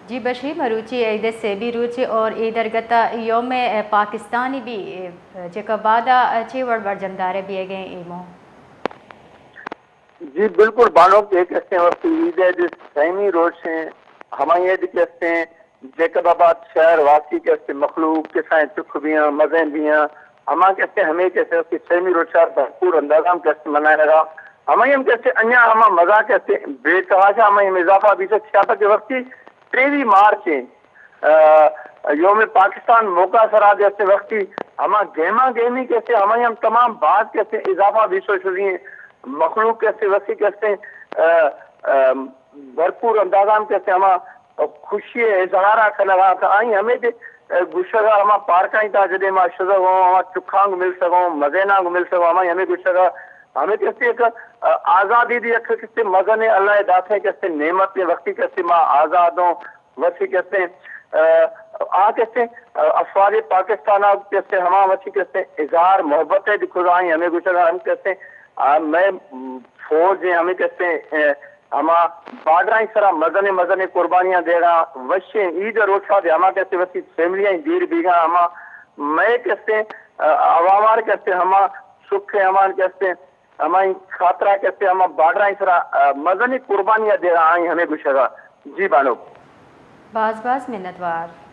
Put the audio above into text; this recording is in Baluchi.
جی بشیر، مروچی عید سیمی روچ اور اے درگتا یوم پاکستانی بھی جیکا بعدا چے وڑ برجمدار بیگیں ایمو؟ جی بالکل بانک، ایک ایسے وقت عید ہے جو سیمی روچ ہیں، ہماری عید کے ایسے جیکب آباد شہر واسی کے ایسے مخلوق کے سائیں چک بیاں، مزے بیاں، ہما کہتے ہمیں کہتے ہیں کہ سیمی روچار بھرپور اندازہ ہم کہتے منائے لگا۔ ہمیں ہم کہتے انیا ہما مزہ کہتے بے تحاشا ہمیں ہم اضافہ بھی سے چھاپا کے وقتی تریوی مارچ ہیں، آ، یوم پاکستان موقع سرا جیسے وقتی ہما گیما گیمی کہتے ہمیں ہم تمام بات کہتے اضافہ بھی سو شدی ہیں، مخلوق کہتے وقتی کہتے، آ، آ، بھرپور اندازہ ہم کہتے ہما خوشی اظہار کنگا تھا۔ آئی ہمیں دے گشگا ہما پارکاں تا جدے ما شزگ ہوں، ہما چکھاں گو مل سگوں، مزیناں گو مل سگوں، ہما ہمیں گشگا ہمیں کسے ایک آزادی دی ایک کسے مزن اللہ داتے کسے نعمت نے وقتی کسے ما آزاد ہوں، وسی کسے آ کسے افواد پاکستان کسے ہما وسی کسے اظہار محبت ہے دکھو آئی ہمیں گشگا ہم کسے آ، میں فوج ہیں ہمیں کسے ہما بارڈرانی سرا مزن مزن قربانیاں دیگا، وشیں عید روچا دے ہما کسے وتی فیملیاں دیر بیگا، ہما مئے کسے، آ، عوامار کسے ہما سکھ امان کسے ہما خاطرہ کسے ہما بارڈرانی سرا، آ، مزن قربانیاں دیگا آئی ہمیں گشگا۔ جی بانو۔ باز باز منتوار۔